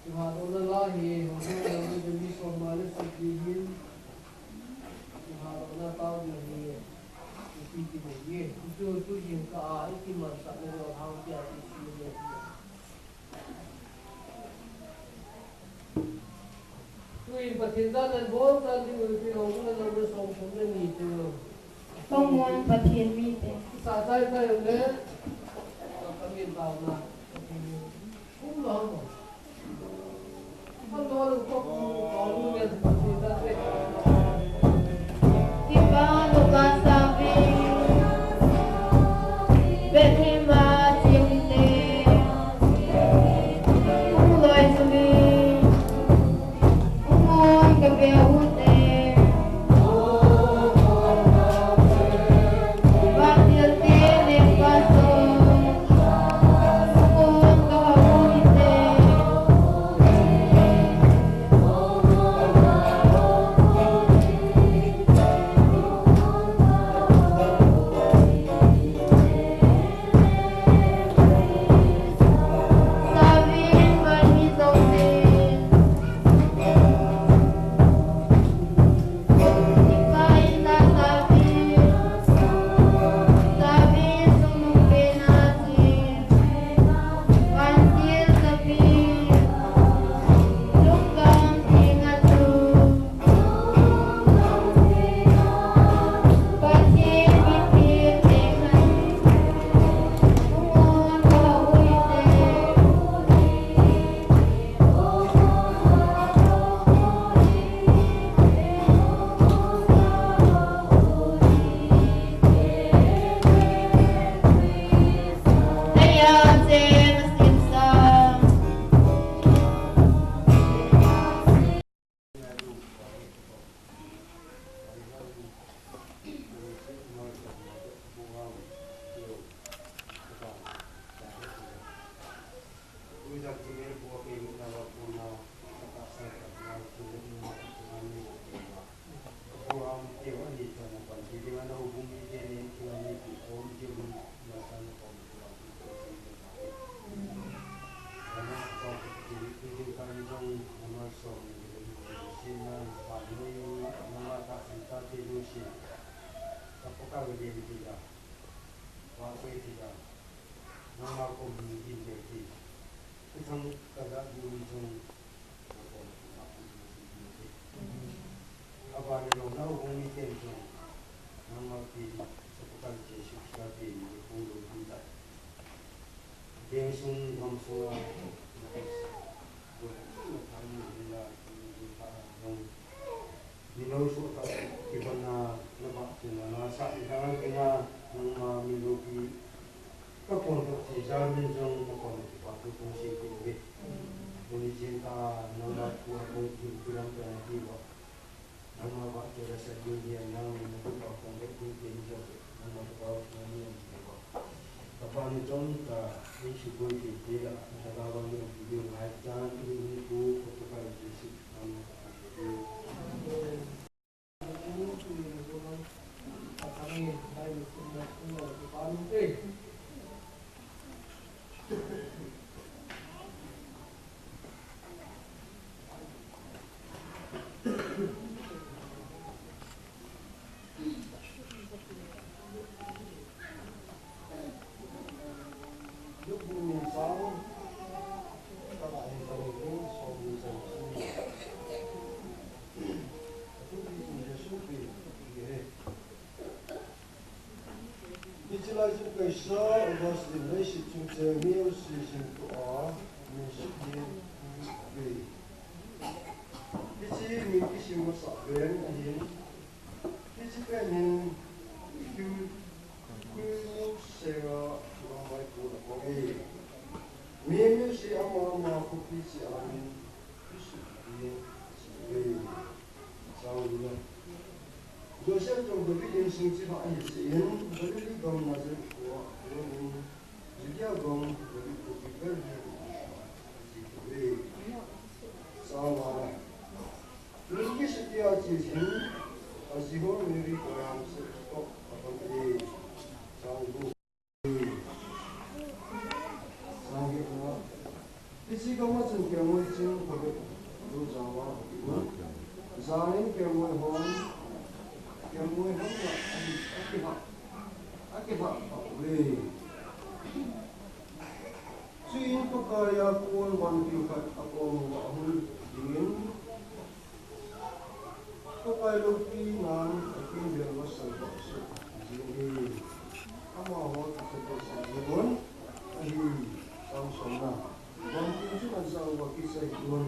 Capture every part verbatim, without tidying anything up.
Kihatdohna la hi, hung hung le mi som nga le sagi hin. Kihatdohna tao ding hi, ipi ti ding hi. Chu, chu jingkah a, i kimansahna lou hang tia, i si le hi. Tuin Pathen jana bol chan ding u ipi hung na na som som le ni chu. Pangwan Pathen mite. Sa chai chai le. Ka min tao na. Kum lo mo. Kan lo lo ko ko lu ne Pathen da se. Kipa Luka Sabi, Bethlehem a cheu hite, hung loi sumi, hung on ka pe u te, vantil te lengpa so, hung on ka pe u hite. Nangma kom in le ti. Ithang ka da di ni jong. Nangma kom in le ti. Aba ni lo na u ni ten jong. Nangma pi sa ko kan Jesu Christa pi ni ko lo pi ta. Deng sung gam sung a. Ko na ta ni la ni ta jong. Min lo soh tah kibang a na vahchoi na, na sah ding a, nangma min loupi ka kon toh thei jal min jong na kon kipa thu kong sei kit uve. Tuni chin tah nangma thu a kong thil kilam pe na ti uva. Nangma vahchoi la sa ding hi nang min na thu pa kong le ding pe ni jong. Augustine leiset chungchang mi jouse hin tua min sutdin ve. Hiche min kisim masah pen ahin, hiche pen hin Quinus Serra lamai pon apang e. Mi jouse ama ama khopi cheh a min kisutdin ve. Chang lina. Joseph jong David insung chilhah ahi jeh in, Galilee gam Nazareth khoa akonin, Judea gam David khopi Bethlehem a ache thou ve. Chang ngana. Min kisutia ache hin, aji ho Mary toh Joseph toh apan e. Chang gup. Chang getna. Hiche gam a chun kelngoi ching phabep lo jaova aum in, jan in kelngoi hon, kelngoi hon la ahi, akilhah, akilhah pha uve. Chuin Pakai a kon vantil khat akom uva ahung dingin, Pakai loupi nan akinven masang vahsot jeng e. Amaho akithopi sah jeng un ahi. Chang somna. Vantil chun ajah uva, kicha hih un.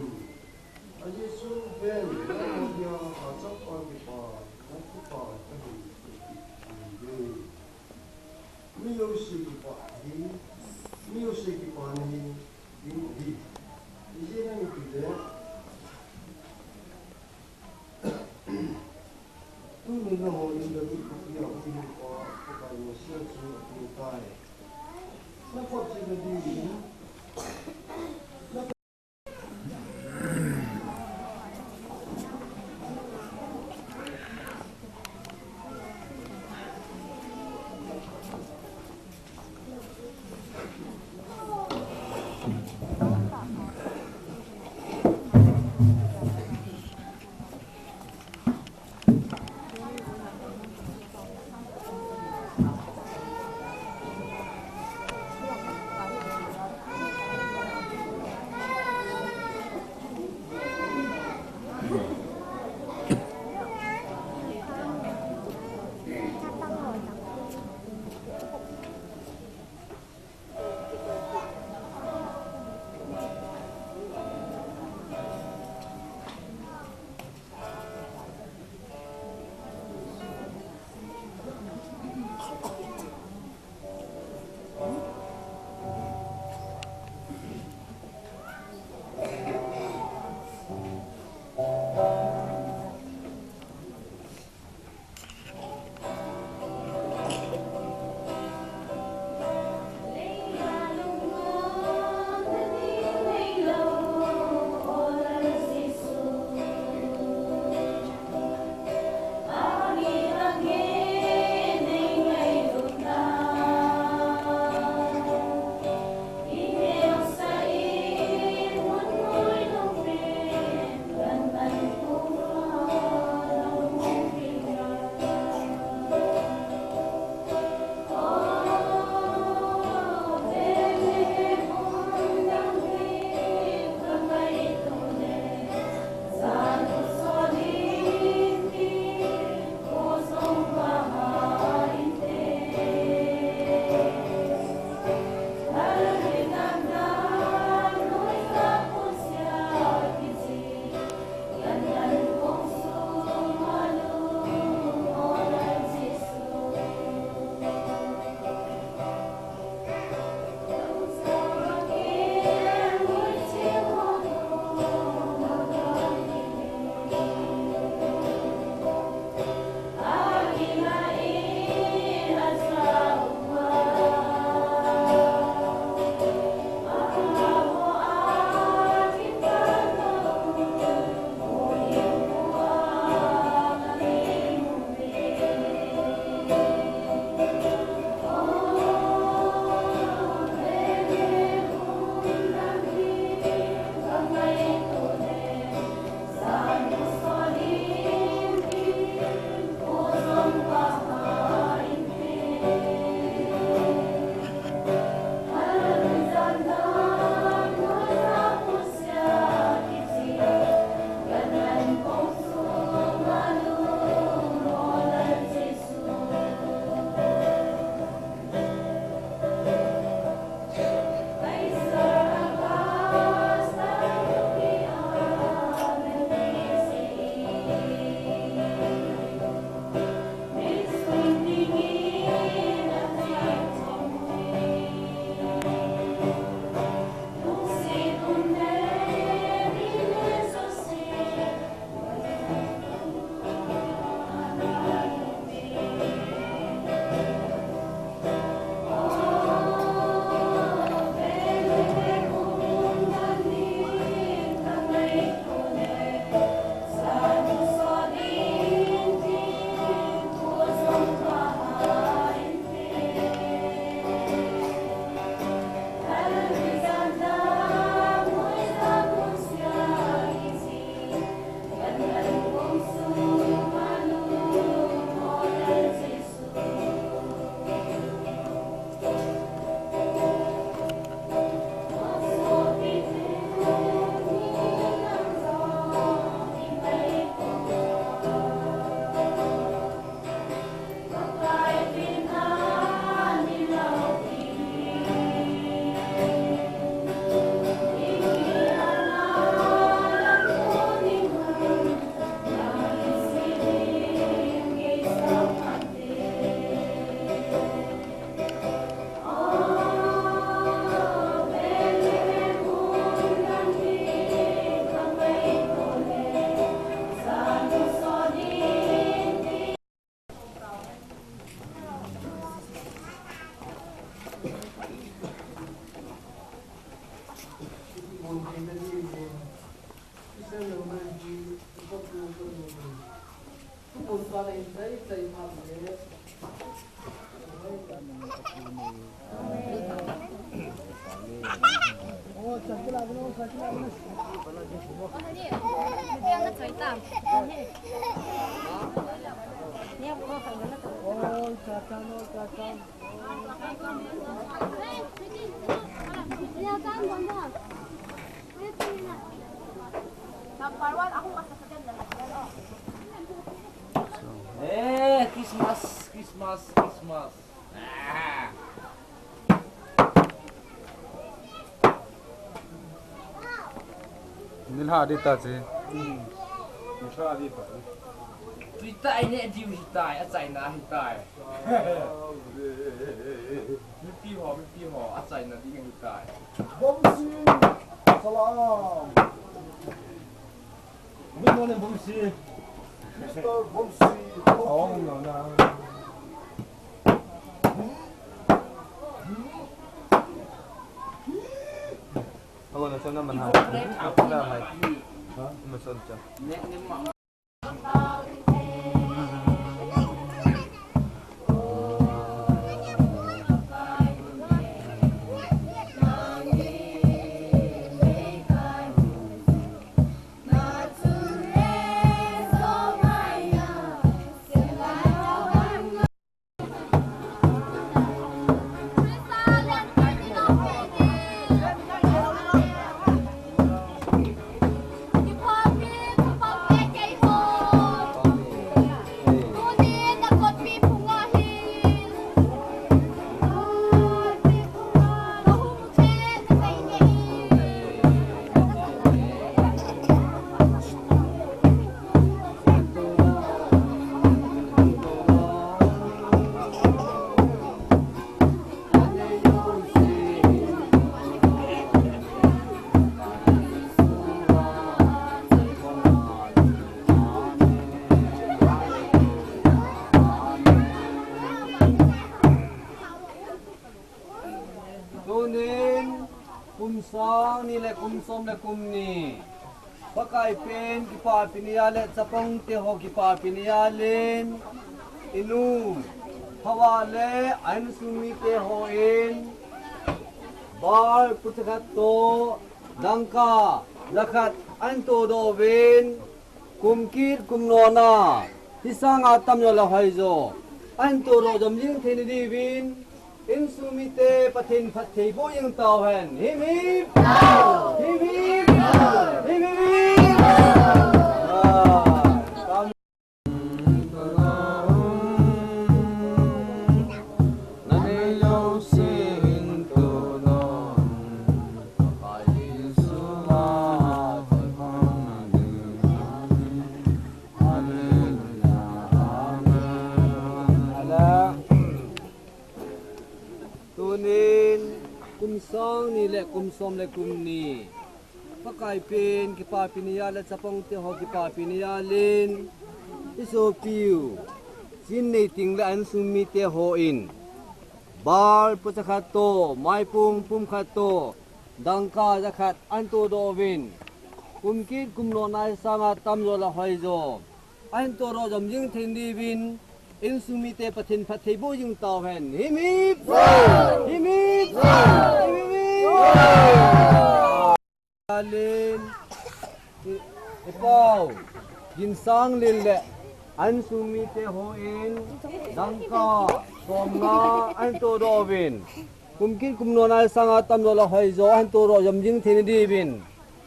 Ajeh chu ven, nangma dia hachangpa kipa, nakipah kahi, ati e. Mi jouse kipah hi, mi jouse kipah nahi ding ahi. Ijeh inem itile, tuni nangho in David khopia huhhingpa Pakai Messiah chu atou tai. Naphotchetna dingin, Eh, Christmas, Christmas, Christmas. Ah. Nilha di ta chi. Hmm. Nilha di ta. Tui tai ne diu hitai, achaina hitai. Mipi ho, mipi ho, achaina ding hitai. Vamsi, salam. Good morning, Vamsi. Mister Vamsi. Oh, no, no. Hello, na sana man ha. Ha? Mason cha. Tunin, kum sang ni le kum som le kum ni. Pakai pen kipapina le chapang te ho kipapina len. Inu, Hawa le a insung mite hon. Bal pucha khat to, dangka, jakhat, ahin todoh uvin. Kum kit, kum lona, hisanga tamjo le hoijo. Ahin todoh jom jing thei nadiuvin. Insung mite Pathen phattheiboh jing tauhen. Himhim. Himhim. Himhim. Tunin, kum sang ni le kum som le kum ni. Pakai pen kipapina le chapang te ho kipapina len. Isopiu, Chin Neiting le a insung mite hon. Bal pucha khat to, maipung pum khat to, dangka jakhat ahin todoh uvin. Kum kit kum lona hisanga tamjo le hoijo. Ahin todoh jom jing thei nadiuvin. Insung mite Pathen phattheiboh jing tauhen. Himhim. Himhim. Himhim. Len. I, i pau. Ginsang len le a insung mite hon. Dangka. Somnga. Ahin todoh uvin. Kum kit kum lona hisanga tamjo le hoijo. Ahin todoh jom jing thei nadiuvin.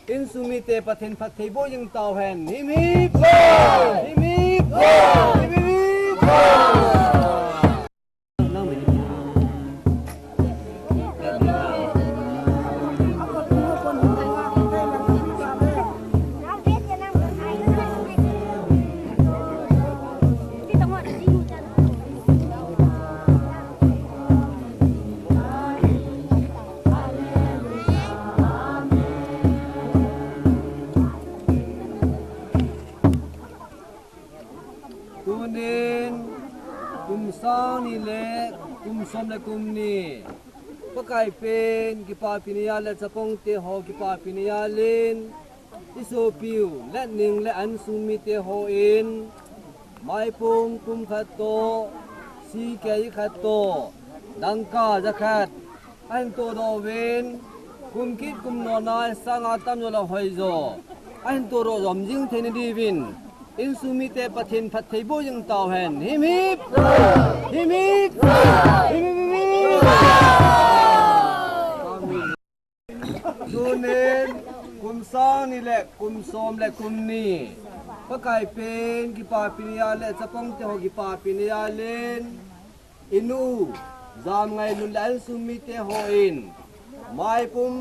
Insung mite Pathen phattheiboh jing tauhen. Himhim. Himhim. Himhim. Tunin, kum sang ni le kum som le kum ni. Pakai pen kipapina le chapang te ho kipapina len. Isopiu, Letning le a insung mite hon. Maipung pum khat to, sikei khat to, dangka jakhat ahin todoh uvin. Kum kit kum nona sanga tamjo le hoijo ahin todoh jom jing theina diuvin, insung mite Pathen phattheiboh jing tauhen. Himhip! Himhip! Himhip! Tunin kum sang ni le kum som le kum ni Pakai pen kipapi ni a le chapang te ho kipapi ni a len, inu Jamngailun le insung mite hon maipum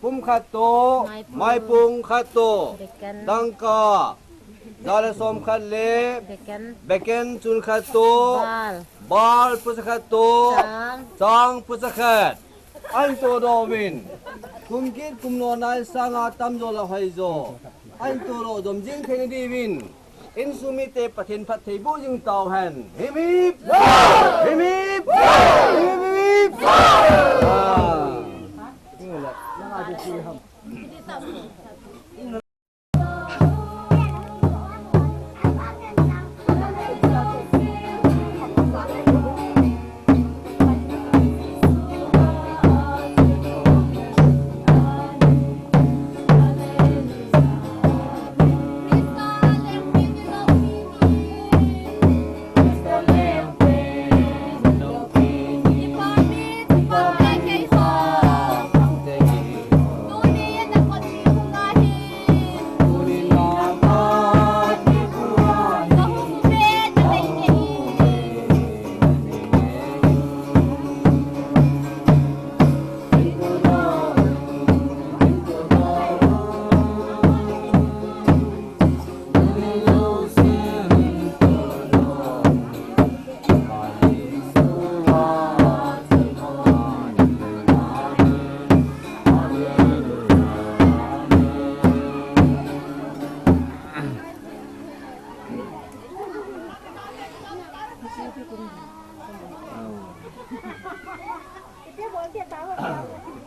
pum khat toh, maipum khat toh, dangka ja le som khat le beken, beken chun khat toh, bal, bal pucha khat toh, chang, chang pucha khat ahin todoh uvin, kum kit kum nona sanga tamjo le hoijo ahin todoh jom jing theina diuvin, insung mite Pathen phattheiboh jing tauhen. Himhip! Himhip! Himhip!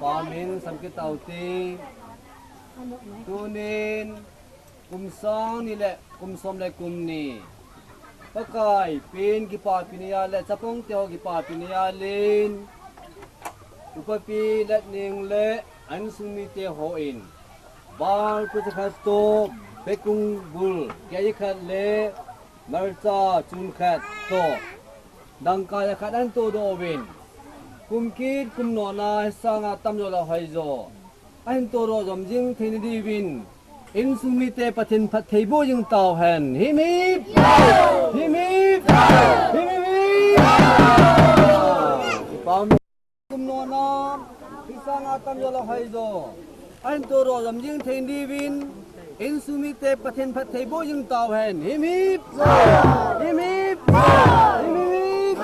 Pamin samkit taute. Tunin kum sang ni le kum som le kum ni Pakai pen kipapi ni a le chapang te ho kipapi ni a len, upapi Letning le insung mite hon bal pucha khat toh, bekung bul kei khat le marcha chun khat toh, dangka ja khat ahin todoh uvin, kum kit kum nona sanga tamjo le hoijo ahin todoh jom jing theina diuvin, insung mite Pathen phattheiboh jing tauhen. Himhip! Himhip! Himhip! Kum nona sanga tamjo le hoijo ahin todoh jom jing theina diuvin, insung mite Pathen phattheiboh jing tauhen. Himhip! Himhip! Himhip!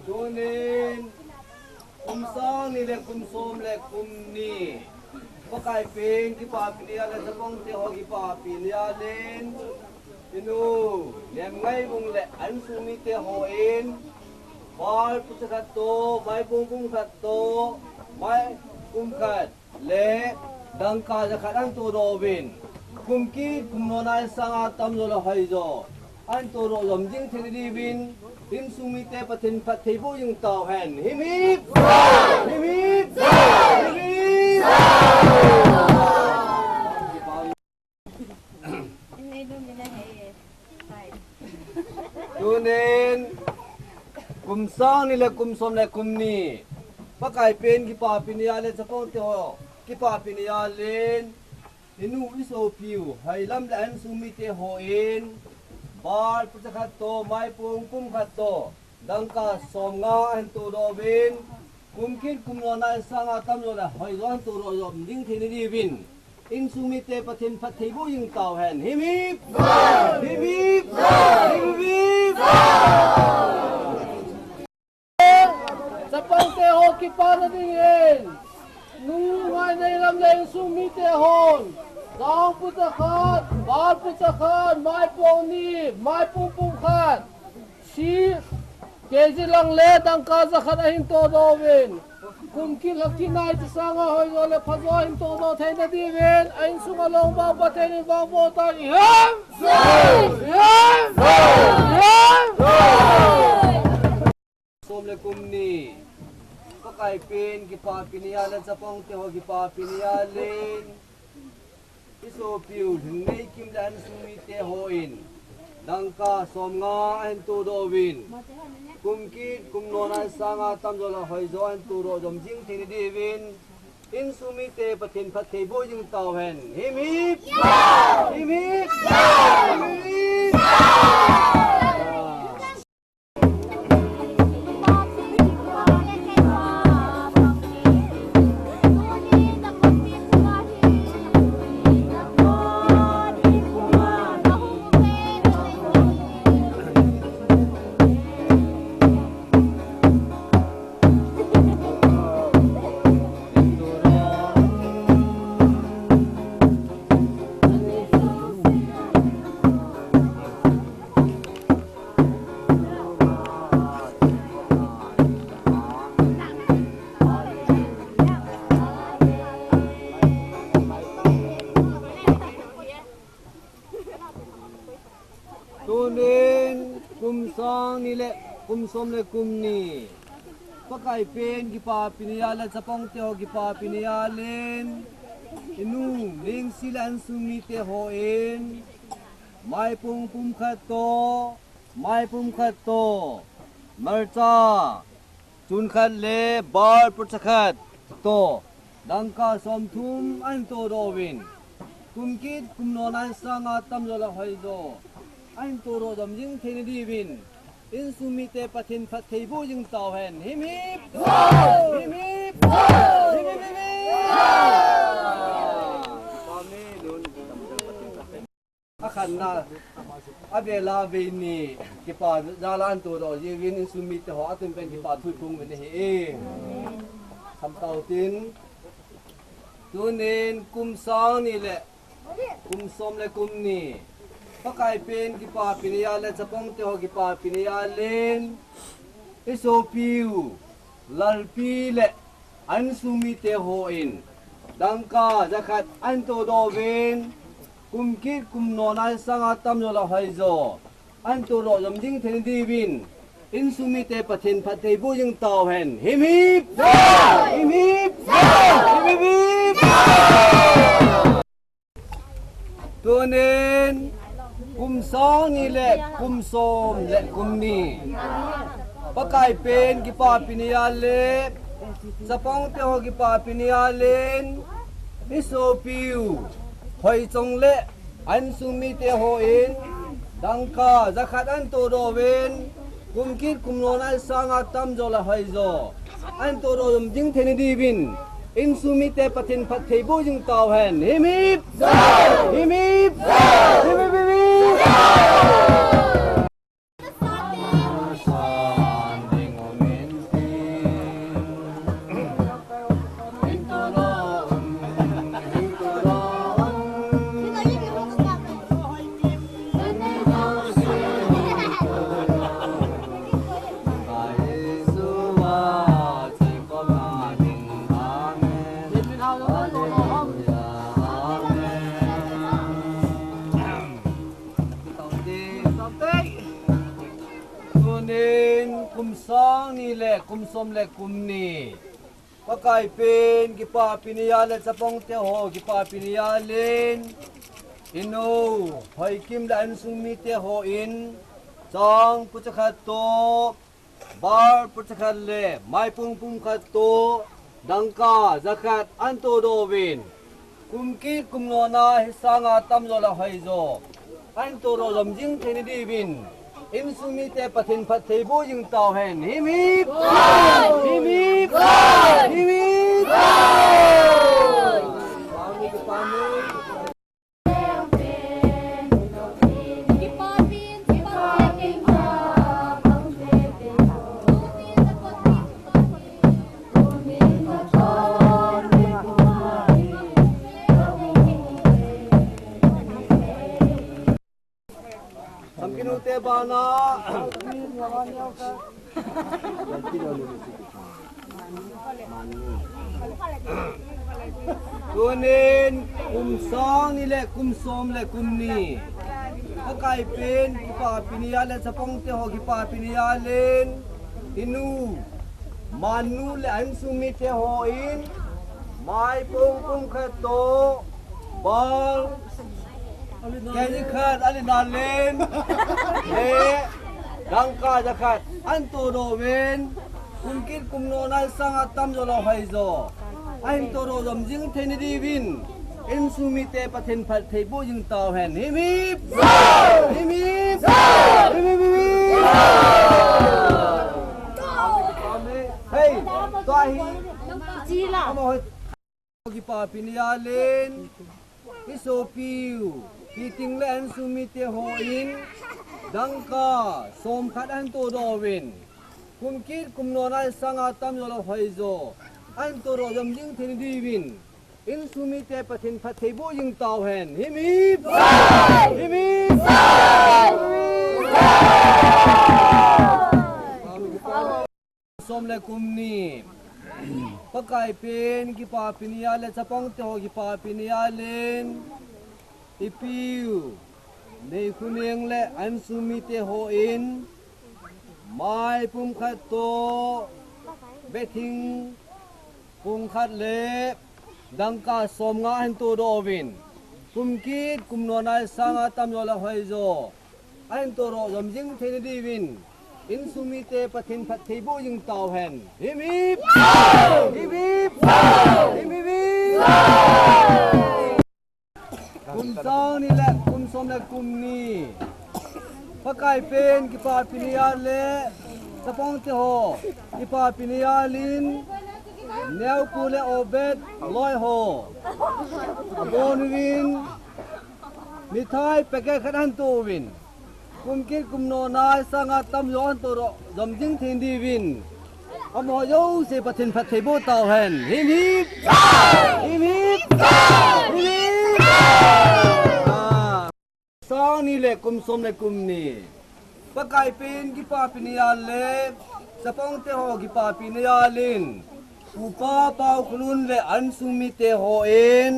Tunin kum sang ni le kum som le kum ni Pakai pen kipapi ni a le chapang te ho kipapi ni a len, inu Nemngaibung le insung mite hon bal pucha khat toh, maipum pum khat toh, maipum khat le dangka ja khat ahin todoh uvin, kum kit kum nona sanga tamjo le hoijo ahin todoh jom jing theina diuvin, insung mite Pathen phattheiboh jing tauhen. Himhip! Himhip! Himhip! Tunin kum sang ni le kum som le kum ni Pakai pen kipapi ni a le chapang te ho kipapi ni a len, inu isopiu Hailam le insung mite hon bal pucha khat toh, maipum pum khat toh, dangka som nga ahin todoh uvin, Kum kit kum lona i sanga tamjo le hoijo ahin todoh jom jing theina diuvin, insung mite Pathen phattheiboh jing tauhen. Himhim! Himhim! Himhim! Chapangte ho kipana dingin, nu ngai nei lam le insung mite hon, jang pucha khat, bal pucha khat, maipong ni, maipung pung khat, si, kg lang le dangka jakhat ahin todoh uvin. Kum kit lha kit nai cha sanga hoijo le phajo ahin todoh theina diuvin, a insung a long vang Pathen in vangboh tan. Himhim! Himhim! Himhim! Som le kum ni. Pakai pen kipapi ni a le chapangte ho kipapi ni a len, i sopiu Lhingneikim le insung mite hon dangka somnga ahin todoh uvin, kum kit kum lona i sanga tamjo le hoijo ahin todoh jom jing theina diuvin, insung mite Pathen phattheiboh jing tauhen. Himhim! Himhim! Himhim! Tunin kum sang ni le kum som le kum ni. Pakai pen kipapi ni a le chapangte ho kipapi ni a len, i nu Lengsi le insung mite hon maipung pum khat toh, maipum khat toh, marcha chun khat le bal pucha khat toh, dangka somthum ahin todoh uvin, kum kit kum lona i sanga tamjo le hoijo ahin todoh jom jing theina diuvin, insung mite Pathen phattheiboh jing tauhen. Himhim! Himhim! Himhim! Himhim! Akhatna, avela vei ni, kipa jal a ahin todoh jiuvin, insung mite ho atum pen kipa thu iphong uvin ahi. Samtao tin, tunin kum sang ni le kum som le kum ni. Pakai pen kipapi ni a le chapangte ho kipapi ni a len, i sopiu Lalpi le insung mite hon dangka jakhat ahin todoh uvin, kum kit kum lona i sanga tamjo le hoijo ahin todoh jom jing theina diuvin, insung mite Pathen phattheiboh jing tauhen. Himhim! Himhim! Himhim! Tunin kum sang ni le kum som le kum ni. Pakai pen kipapi ni a le chapangte ho kipapi ni a len, i sopiu Hoichong le insung mite hon dangka jakhat ahin todoh uvin, kum kit kum lona i sanga tamjo le hoijo ahin todoh jom jing theina diuvin, insung mite Pathen phattheiboh jing tauhen. Himhim! Himhim! Himhim! Himhim! Tunin kum sang ni le kum som le kum ni. Pakai pen kipapi ni a le chapangte ho kipapi ni a len, i nu Hoikim le insung mite hon chang pucha khat toh, bal pucha khat le maipung pum khat toh, dangka jakhat ahin todoh uvin, kum kit kum lona hi sanga tamjo le hoijo ahin todoh jom jing theina diuvin, insung mite Pathen phattheiboh jing tauhen. Himhim! Himhim! Himhim! Samkinu te bana. Tunin kum sang ni le kum som le kum ni. Pakai pen kipapi ni a le chapang te ho kipapi ni a len. Inu. Manu le a insung mite hon, maipum pumkhat toh, bang, kei khat, alin alen, le, dangka jakhat, ahin todoh uvin, kum kit kum nona sang a tamjo le hoi jo, ahin todoh jom jing thei na diuvin, insung mite Pathen phattheiboh jing tauhen. Himhim! Himhim! Himhim! Hei, tua hi. Chila. Amaho kipapi ni a len. I sopiu. Hiting le a insung mite hon. Dangka. Som khat ahin todoh uvin. Kum kit kum nona sang a tamjo le hoi jo. Ahin todoh jom jing thei na diuvin. Insung mite Pathen phattheiboh jing tauhen. Himhim! Himhim! Som le kum ni. Pakai pen kipapi ni a le chapang te ho kipapi ni a len. Ipiu. Nei Khuneng le a insung mite hon. Maipum khat toh. Bething. Pum khat le dangka som nga ahin todoh uvin. Kum kit kum nona sang a tamjo le hoi jo. Ahin todoh jom jing thei na diuvin. Insung mite Pathen phattheiboh jing tauhen. Himhim! Himhim! Himhim! Kum sang ni le kum som le kum ni. Pakai pen kipapi ni a le chapang te ho kipapi ni a len. Neopu le Obed loi ho. Abon uvin. Mithai packet khat ahin toh uvin. Kum kit kum nona sang a tamjo ahin todoh jom jing thei na diuvin. Amaho jouse Pathen phattheiboh tauhen. Himhim! Himhim! Himhim! Ah. Sang ni le kum som le kum ni. Pakai pen kipapi ni a le. Chapang te ho kipapi ni a len. Upa Paokholun le a insung mite hon.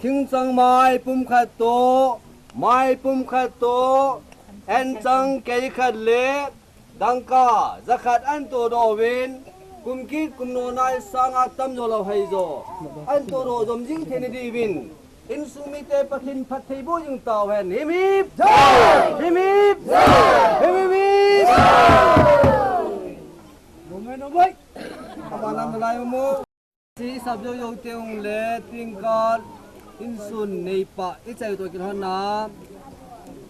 Thingchang maipum khat toh. Maipum khat toh. Enchang kei khat le. Dangka, jakhat ahin todoh uvin, kum kit kum nona sang a tamjo le hoi jo. Ahin todoh jom jing thei na diuvin. Insung mite Pathen phattheiboh jing tauhen. Himhim! Himhim! Himhim! Nomoi, nomoi. Abana malai mo. Sisap jou jou teng le tingkat insun neipa ichai toh kilhonna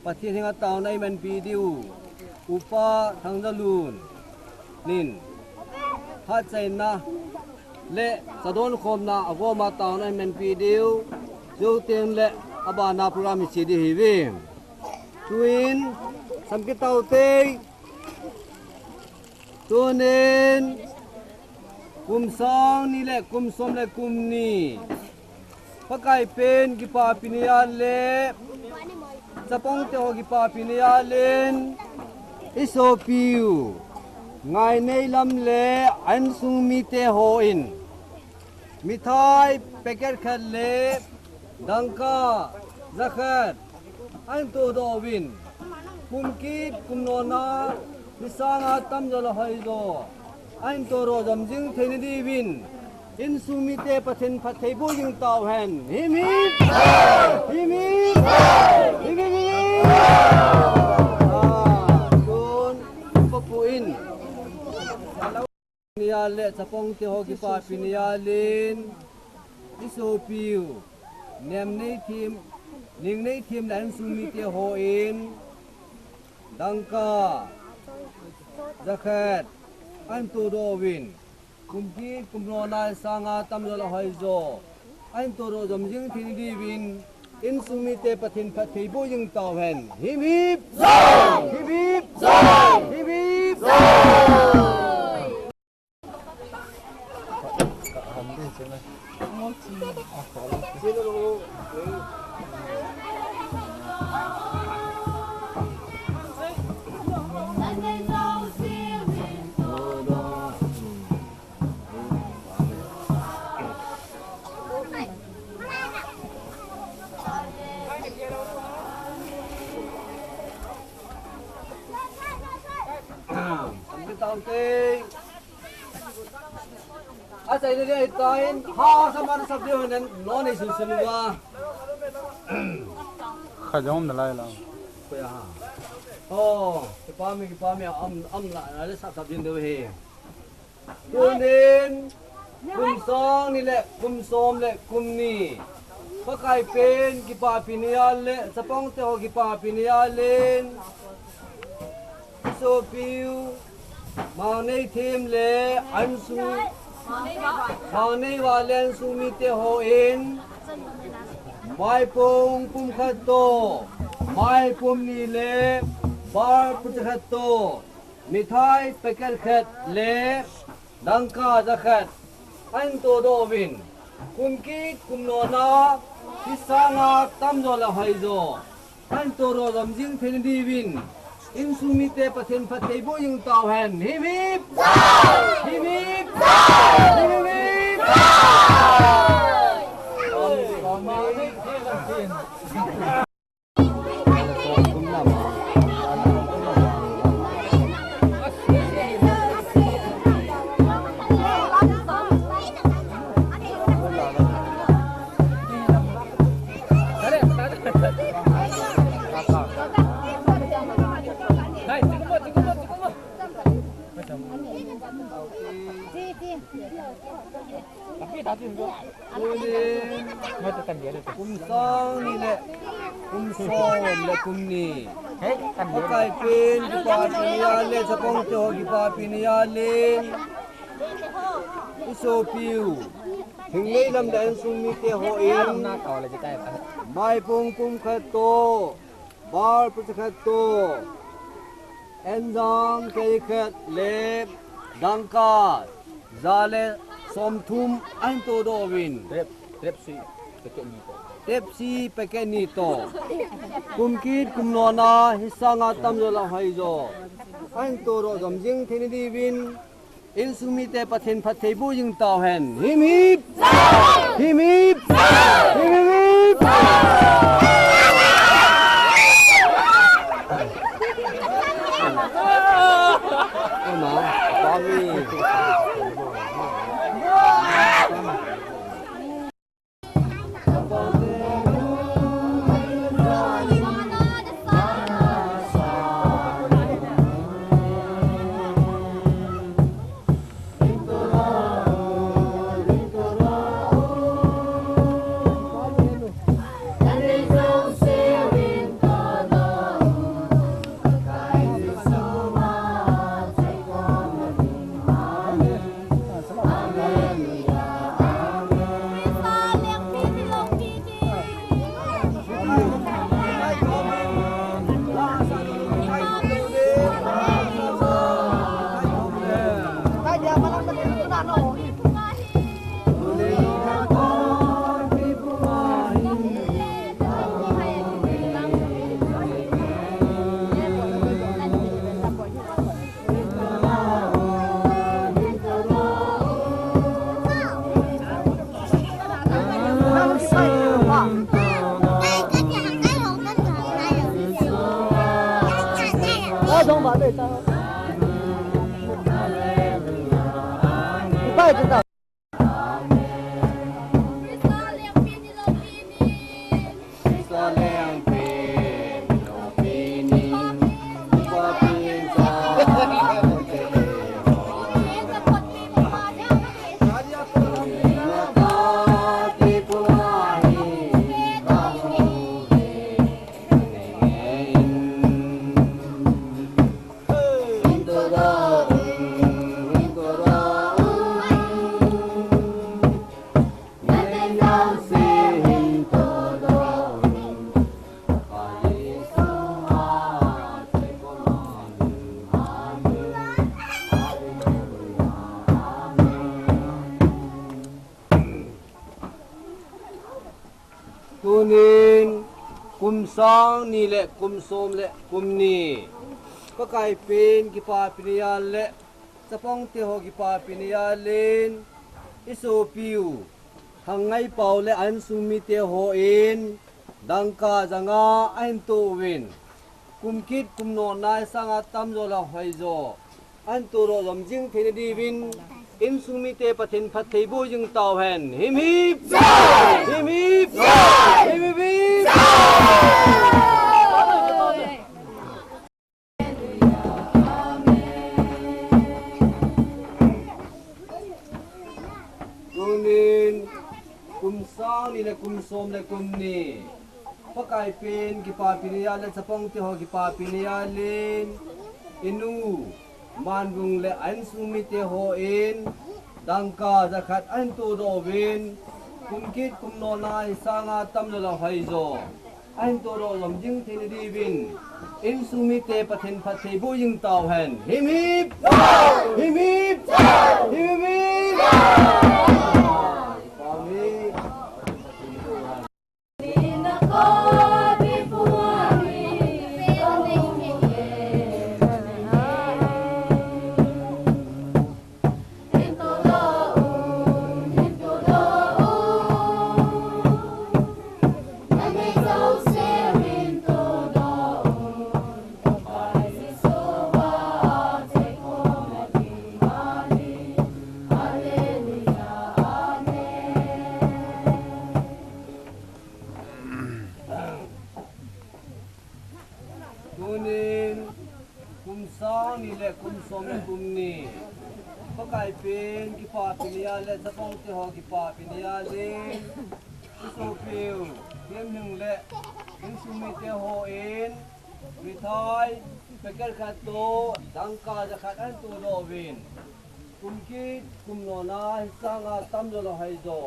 Pathen henga taona imanpi diu Upa Thangjalun in hatchaina le chadon khomna agoma taona imanpi diu jou teng le abana program iche di hiuve. Tuin samkitao tei Tunin, kum sang ni le kum som le kum ni. Pakai pen kipapi ni a le, chapang te ho kipapi ni a len, isopiu, Ngaineilam le a insung mite hon. Mithai packet khat le dangka jakhat ahin todoh uvin. Kum kit kum nona ni sanga tamjo le hoijo ahin todoh jom jing theina diuvin insung mite Pathen phattheiboh jing tauhen. Himhim. Himhim. Himhim. Ah, tun, Papu in. Ni a le chapang te ho kipapi ni a len, isopiu, Nemneithem, Ningneithem le a insung mite hon, dangka jakhat ahin todoh uvin. Kumkit kumlona sanga tamjo le hoijo ahin todoh jom jing thei diuvin, insung mite Pathen phattheiboh jing tauhen. Hip hip. Hip hip. Hip hip. Achaina ding ahitan, ha, saman sap ding honen, non ei sun sun uva. Kha jong na lai la. Koya ha. Oh, kipa mi, kipa mi, am, am la, la le sap sap ding deu he. Tunin, kum sang ni le, kum som le, kum ni. Pakai pen, kipapi ni a le, chapang te ho kipapi ni a le. Sopiu, Mangnei Thim le, ansu, Mangnei Vale ansu mite hon, maipung pum khat toh, maipum ni le, bar pucha khat toh, mithai packet khat le, dangka ja khat, ahin todoh uvin, kumkit kumlona, hi sanga tamjo le hoijo ahin todoh jom jing thei diuvin, insung mite Pathen phattheiboh jing tauhen. Hip hip. Hip hip. Hip hip. Kum sang ni le, kum som le, kum ni. Pakai pen, kipapi ni a le, chapang te ho kipapi ni a le. I sopiu, Hinglei lam le ansung mite hon, maipung pum khat toh, bar pucha khat toh, enjang kei khat le dangka ja le somthum ahin todoh uvin. Tep, tep si packet ni toh. Tep si packet ni toh. Kumkit kumlona hi sanga tamjo le hoijo ahin todoh jom jing thei diuvin, insung mite Pathen phattheiboh jing tauhen. Hip hip. Hip hip. Hip hip. Ama, kami. Tunin kum sang ni le kum som le kum ni, Pakai pen kipapi ni a le chapang te ho kipapi ni a len, i sopiu Hangngai Pau le a insung mite ho in dangka janga ahin to uvin, kum kit kum nona hi sanga tamjo le hoijo ahin to doh jom jing theina diuvin, insung mite Pathen phatthei boh jing tauhen. Himhip! Himhip! Himhip! Tunin kum sang ni le kum som le kum ni, Pakai pen kipapi ni a le chapang te ho kipapi ni a len, i nu Manvung le a insung mite ho in dangka jakhat ahin to doh uvin, kum kit kum nona hi sanga tamjo le hoijo ahin to doh jom jing theina diuvin, insung mite Pathen phatthei boh jing tauhen. Himhip! Himhip! Himhip! Amen. Tunin kum sang ni le kum som le kum ni, Pakai pen kipapi ni a le chapang te ho kipapi ni a len, i sopiu Hemhing le insung mite ho in mithai packet khat toh dangka jakhat ahin to doh uvin, kum kit kum nona hi sanga tamjo le hoijo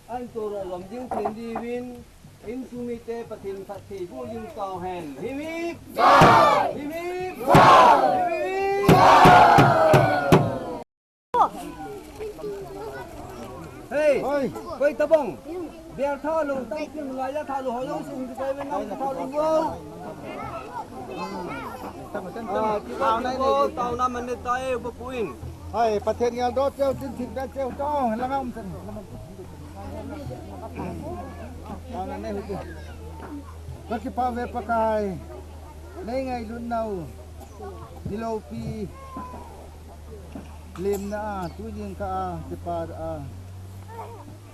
ahin to doh jom jing theina diuvin, insung mite Pathen phatthei boh jing tauhen. Himhip! Himhip! Himhip! Hei, hoi, koi tabang. Biar tha lo, tang kim la ya tha lo, ho lo sung ki kai wen nang tha lo wo. Ah, ki ba ki bo, tau na man ne tai, ba puin. Hoi, Pathen ngal do cheu, tin thip da cheu, tong, la ngam san. Tau na ne hu. Ka kipa ve Pakai. Nei ngailut nau. Ni lopi. Lemna a, tu jingkah a, kipa a.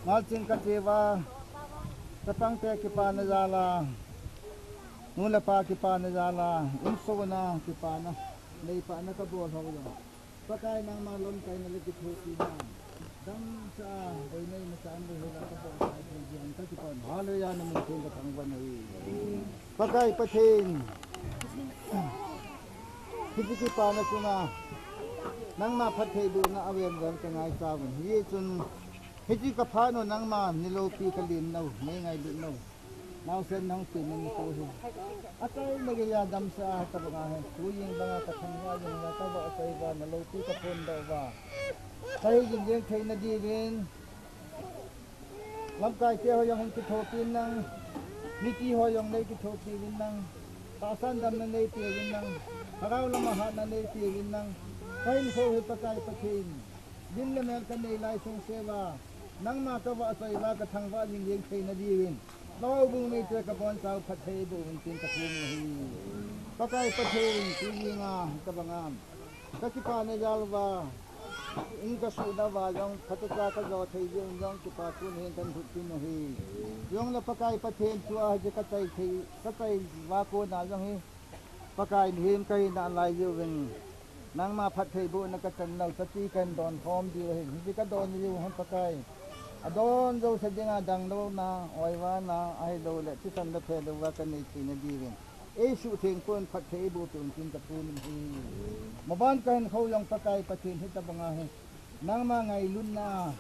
Ngal ching ka cheva, chapang te kipana jal a, nu le pa kipana jal a, insung a kipana, neipana ka bol ho jong. Pakai nangma lamkaina le kithopina. Damsa, boinei masa an le hela ka bol kai thei jing ka kipan. Hallelujah, na mun theng ka thangvah nahi. Pakai Pathen. Hiche kipana chunga nangma phattheibohna avel vel ka ngaichat uvin. Hichun, hiche ka phat u nangma ni lopi ka len nau, nei ngailut nau. Naosen nang pen nang ko hi. Achaina geiya damsa a ka banga hi. Tu jing banga ka thangvah jing uva ka vahchoi uva, na lopi ka phondoh uva. Ka hei jing jeng theina diuvin. Lamkai te ho jong hin kithopi in lang, mipi ho jong nei kithopi uvin lang, tahsan damna nei pe uvin lang, lhagao lama hatna nei pe uvin lang, ka hinkho hi Pakai Pathen, lim le mel ka nei lai sungse uva, nangma ka vahchoi uva ka thangvah jing jeng theina diuvin, na houbung mite ka boncha u phatthei boh uvin tin ka thum u ahi. Pakai Pathen, tu jing a, ka banga. Ka kipana jal uva, in ka suhna uva jong, phatah cha ka jo thei jeh un jong, kipa thu nahin kan thupin ahi. Jong le Pakai Pathen thua hiche ka chai thei, ka chai uva kona jong hi, Pakai mihem ka hina lai jeh uvin, nangma phattheibohna ka chan lou, chachi kan don khom diu ahi, hiche ka don diu ahi Pakai. Adon jouse dinga dangdohna, oivana, ahilou le, thisan le phelou va ka nei theina diuvin. Eisuhtheng pon phatthei eiboh peh un tin ka thum in ahi. Maban ka hinkho jong Pakai Pathen hitabanga hi. Nangma ngailutna.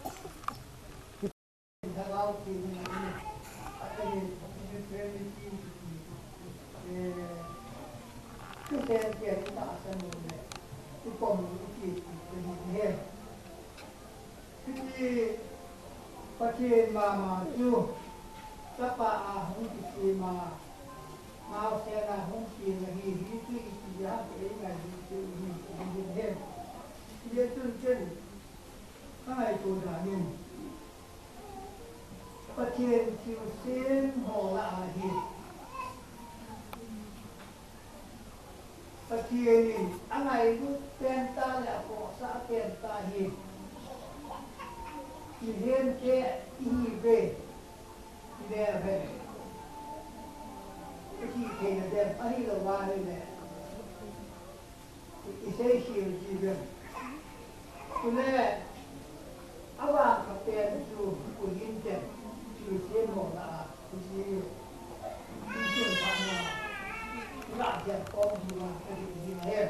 Pathen mama chu Chapa a hung kisem a, naosen a hung pen ahi, hichu ipi ham ti eingailut diu ahi, ti ahi. Hijeh chun ken kangaito dan in, Pathen thilsem ho lah a hi Pathen in angailut pen tah le apohsah pen tah hi, mihem te ihiuve, ile ve. Ihi theina dem ahilou va ahile, isei khel jiuvem. Chule, avang khat pen chu, Pu Limten, thilsem ho lah a, hiche, hiche phat na, lah a kom jiuva, kahin jing ahi.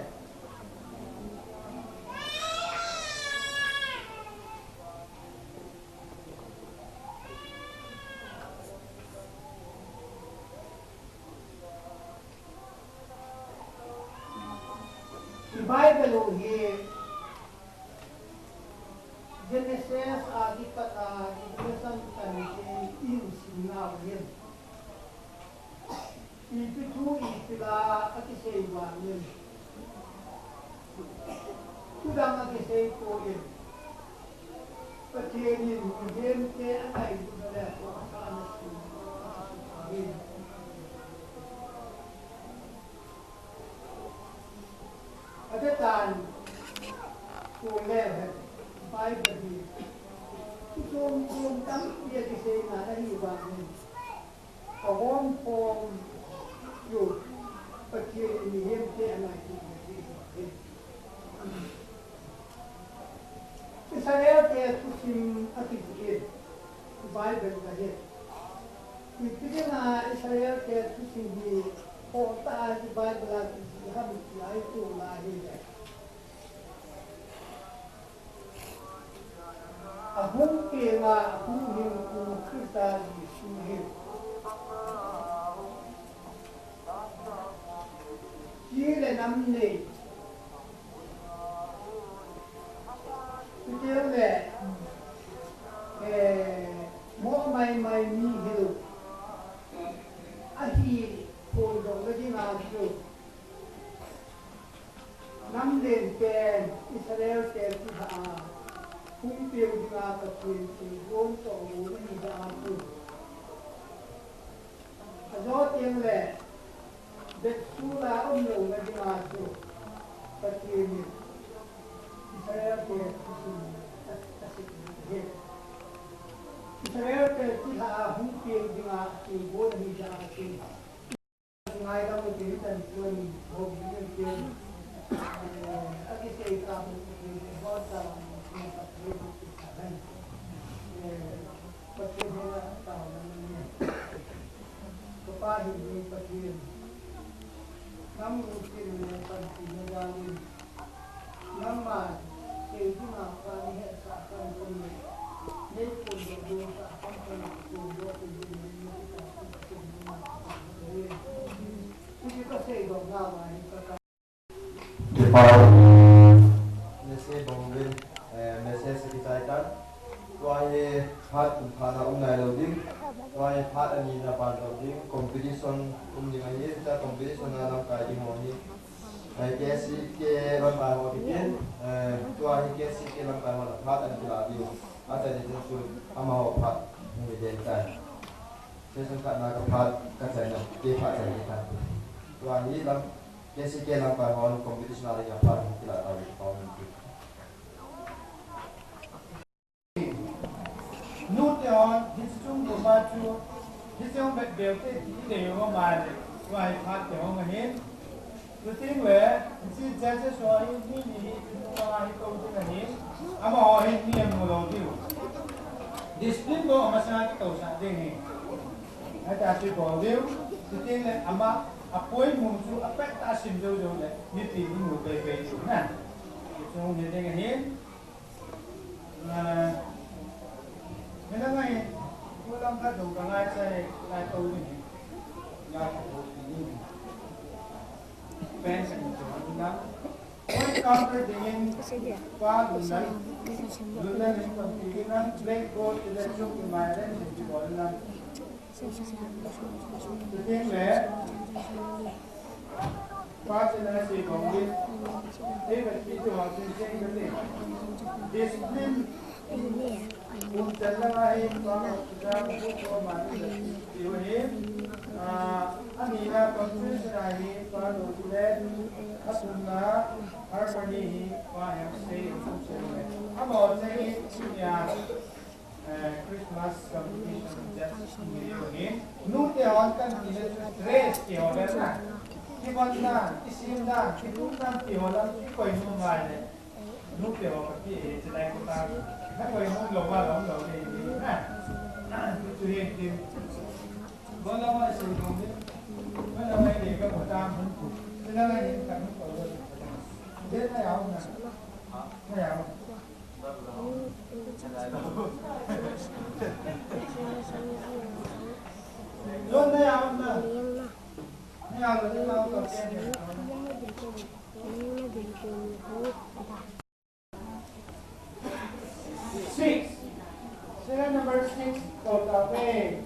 I Bible u hi Genesis a kipat a Revelation chan chun ihin sim nau ahin. Ipi thu ipi la akisei vangin, thu dang akisei poi. Pathen in mihem te angailutna le apohsahna thu akisei ahi. Adetan, kule hen, Bible hi, thu chom chom tampi akiseina ahi vangin, agom khom chu Pathen in mihem te angailutna ahi. Israel te thusim akijih in, Bible kahin. Ipi dinga Israel te thusim hi khohtah a Bible a kijih ham ti a itol a ahile, ahung peng a, ahung hing u Christa Jesu hi chi le nam nei, chuteng le, eh, mo maimai mi hilou ahi phondohna dinga chu, nam len pen Israel te thilha a hung peng dinga Pathen thilgon toh gon ahi jeh a chu, ajo teng le Bethsula umlouna dinga chu Pathen in Israel te thusim a, asei ahi. Israel te thilha a hung peng dinga thilgon ahi jeh a chu, ngaidam u tin tan tuan ho ni pen, eh, akisei ta mu tin ho ta mu tin ta mu tin ta hen. Eh, Pathen henga taona nei. Ka Pa hi ni Pathen. Nang lungset le panpina jal in, nangma sei dinga ka nei hetsah khan kon le, nei phondoh diu sah khan kon le, phondoh diu nei, nei ka Pathen nangma ka Pathen. Hiche ka seidoh nauva hi ka Kipa, message bang uvin, eh, message kichai tan. Tua hi phat kum phat na um nailou ding. Tua hi phat ani na pan lou ding. Competition um ding ahi, hiche competition a lamkai ding ho hi. Eh, K C K lamkai ho kitin, eh, tua hi K C K lamkai ho na phat ana kila diu. Ata ni chu amaho phat hung ding tai. Session khat na ka phat ka chai na, kei phat chai ni tan. Tua hi lam K C K lamkai hon competition a ding a phat hung kila tau hi pau min ti. Nute hon, hiche chung group a chu, hiche hung bet beu te ti i dei u ma le, tua hi phat te hung ahin. Chuteng le, hiche judges ho hi, mi ni hi, nu panga hi tou ding ahi, amaho hi mi amu lou diu. Discipline bou amasanga kitousah ding ahi. Ahi ta chu bol diu, chuteng le ama, apoimo chu apet tah a sim jou jou le, mipi in mu pei pei diu na. Hichu hi ding ahi. Ah, hina ngai, kulam khat dong ka ngai chai, ngai tou ding ahi. Ngai tou ding ahi. Pen sa ni tou ding ahi. Point counter dingin, pa dun nan, dun nan in kon pi nan, blackboard, electric, environment, dun nan. Chuteng le, pa china sei bang in, ei vet pi chu hong ching ching ka ti. Discipline, um chan langa hi pa, pa, pa, pa, ma ni la ti u hi, ah, ani na confusion a hi pa lo ti le, a sum na harmony hi pa hem sei, um sei le. Amo chang hi, ya. Eh, Christmas communication just ni yo ni. Nu te hon kan ti le dress ti ho le na. Kibon dan, kisim dan, kitum dan ti ho lam kikoi nom ngai le. Nu te ho kati e, chilai ko ta. Na koi nom lou va lou lou le ni na. Tu tu he ti. Bon la ma si nom ni. Bon la ma ni ka ko ta. Chilai ni ka ko. Dena ya na. Na ya. Six. Serial number six, Kota Bay.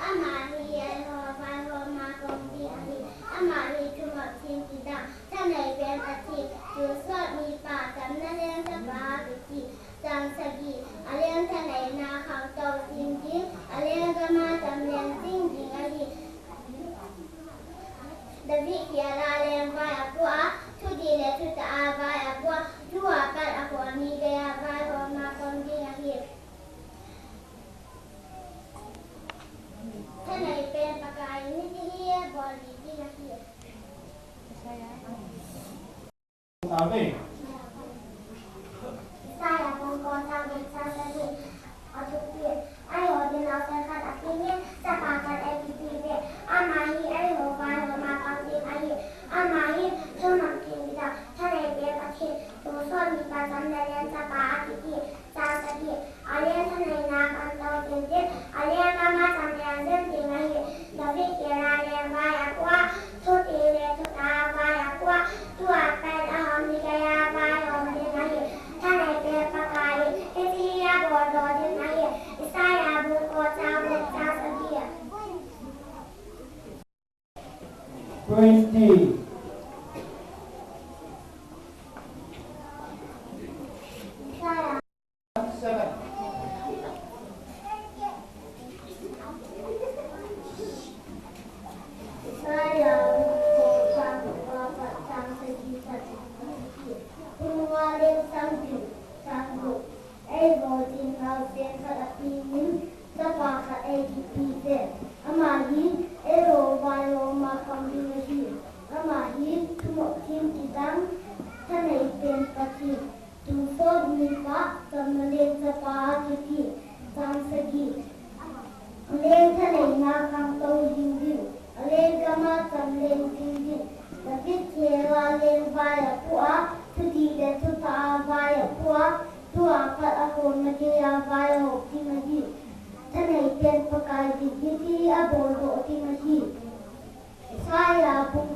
Ama hi eiho vaihoma kong ding ahi. Ama hi thumop thim kidang, thanei pen Pathen, thusot mipa, chamna leng chapa kiti. Chang sagi, aleng thaneina khangtou jing ding, aleng gama chamleng jing ding ahi. David khela leng vai apoh a, thudih le thutah a vai apoh a, tua pat a kholmi geiya vaihoma kong ding ahi. Thanei pen Pakai in hiti hi abol ding ahi. Amen. Isaiah bung ko chang get chang sagi. Athupi, eiho ding naosen khat apeng in, chapa khat eikipe uve. Ama hi eiho vaihoma pang ding ahi. Ama hi thumop thim kidang, thanei pen Pathen, thusot mipa, chamna leng chapa akiti. Chang sagi, aleng thaneina khangtou jing ding, aleng gama chamleng jing ding ahi. David khela leng vai apoh a, thudih le thutah a vai apoh a, tua pat a kholmi geiya vaihom ding ahi. Thanei pen Pakai in hiti hi abol doh ding ahi. Isaiah bung ko chang get chang sagi. Twenty. Seven. Eiho ding naosen khat apeng in, chapa khat eikipe uve. Ama hi eiho vaihoma pang ding ahi. Ama hi thumop thim kidang, thanei pen Pathen, thusot mipa, chamna leng chapa akiti. Chang sagi, aleng thaneina khangtou jing ding, aleng gama chamleng jing ding. David khela leng vai apoh a, thudih le thutah a vai apoh a, tua pat a kholmi geiya vaihom ding ahi. Thanei pen Pakai in hiti hi abol doh ding ahi. Isaiah bung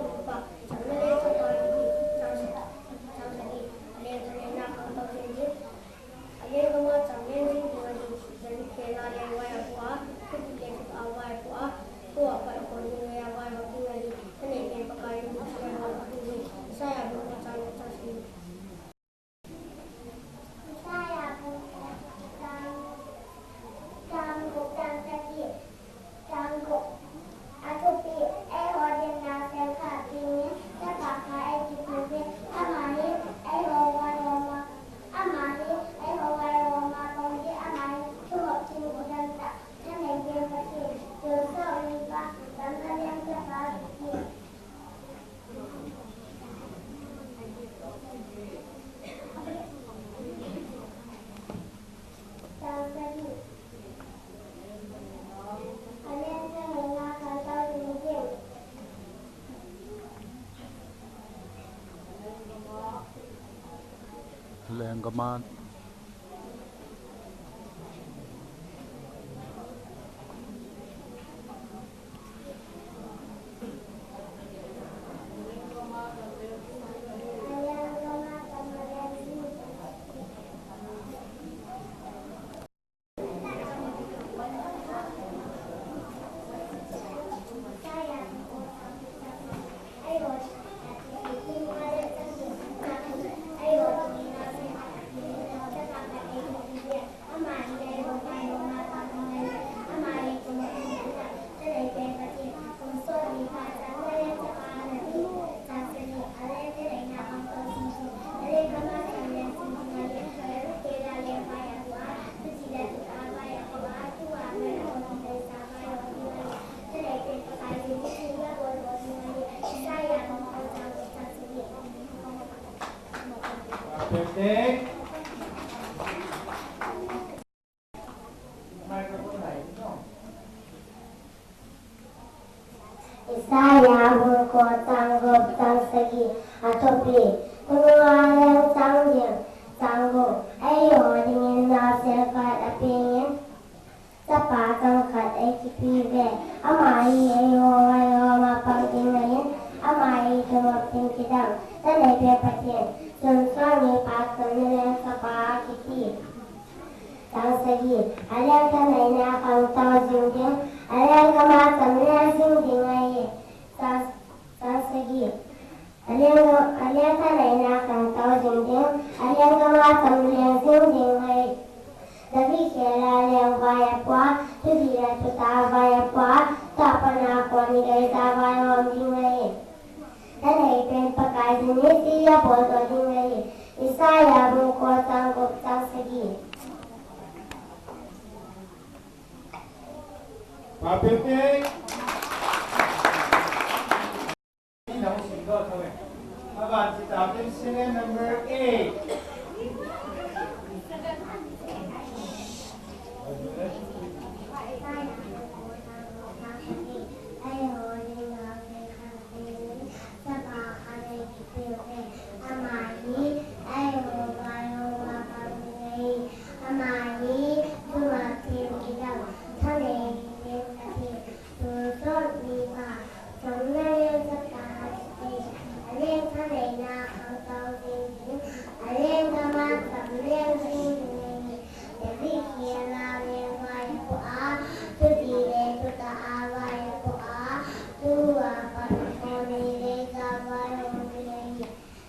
Chang le chang pa kiti, chang, chang sagi, aleng thaneina khangtou jing ding. Aleng gam a cham leng jing ding ahi, David khel a leng vai apoh a, thupeh le thutah a vai apoh a, thu apat a kon ding ngei a vaihom ding ahi, thanei pen Pakai in hiche a bol ding ahi. Isaiah bung khat chang gup chang sagi. Isaiah bung khat chang, chang gup chang sagi. Chang gup. Athupi, eiho dinga sel khat dingin, chapa khat eikipeh uve. Ama hi eiho vaihom a, ama hi eiho vaihom a pang ding, ama hi thumop thim kidang tah, thanei pen Pathen, tonsot mipa, Chamna leng chapa kiti. Chang sagi. Aleng thaneina khangtou jing ding. Aleng gam a. Isaiah bung ko chang gup chang sagi. Athupi, thunung a leng chang ding. Chang gup. Eiho dingin naosen khat apengin, chapa changkhat eikipeh uve. Ama hi eiho vaihom a pang ding ahin, ama hi thumop thim kidang, thanei pen Pathen, tonsot mipa, Chamna leng chapa kiti. Chang sagi. Aleng thaneina khangtou jing ding. Aleng gam a cham leng jing ding ahi. Chang, chang sagi. Aleng, aleng thaneina khangtou jing ding. Aleng gam a cham leng jing ding ahi. David khel a leng vai apoh a, thupeh le thutah a vai apoh a, thu apat a kon ding ngei a vaihom ding ahi. Thanei pen Pakai in hiche a bol ding ahi. Isaiah bung ko chang gup chang sagi. Papete. Serial number eight. Chamna leng chapa kiti. Aleng thaneina khangtou jing ding. Aleng gam a cham leng jing ding ahi. David khel a leng vai apoh a, thupeh le thutah a vai apoh a, thu apat a kon ding ngei a vaihom ding ahi.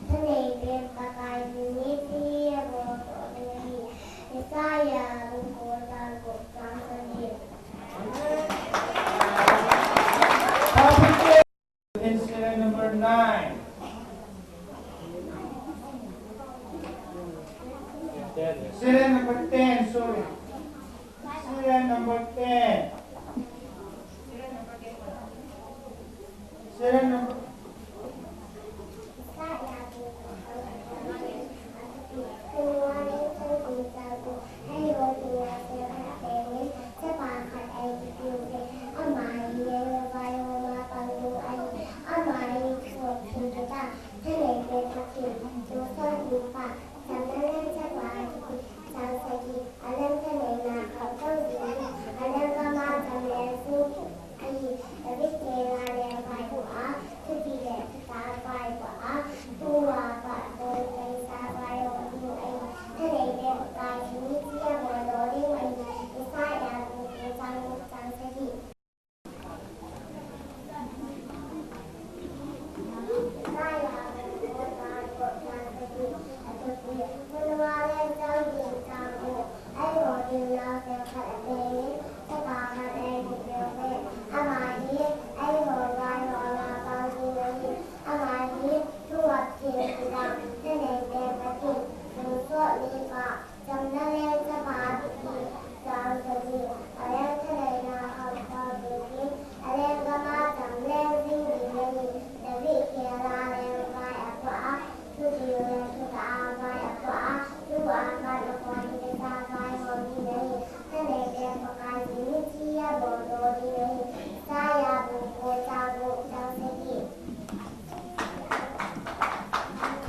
Thanei pen Pakai in hiche a bol ding ahi. Isaiah bung ko chang gup chang sagi. In serial number nine. Serial number ten, sorry. Serial number ten. Serial number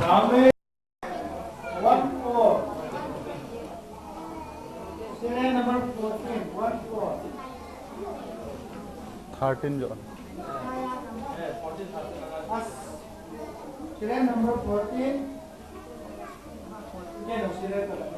Amen. One four. Serial number fourteen, one four. Thirteen jo. As, serial number fourteen. Again, serial number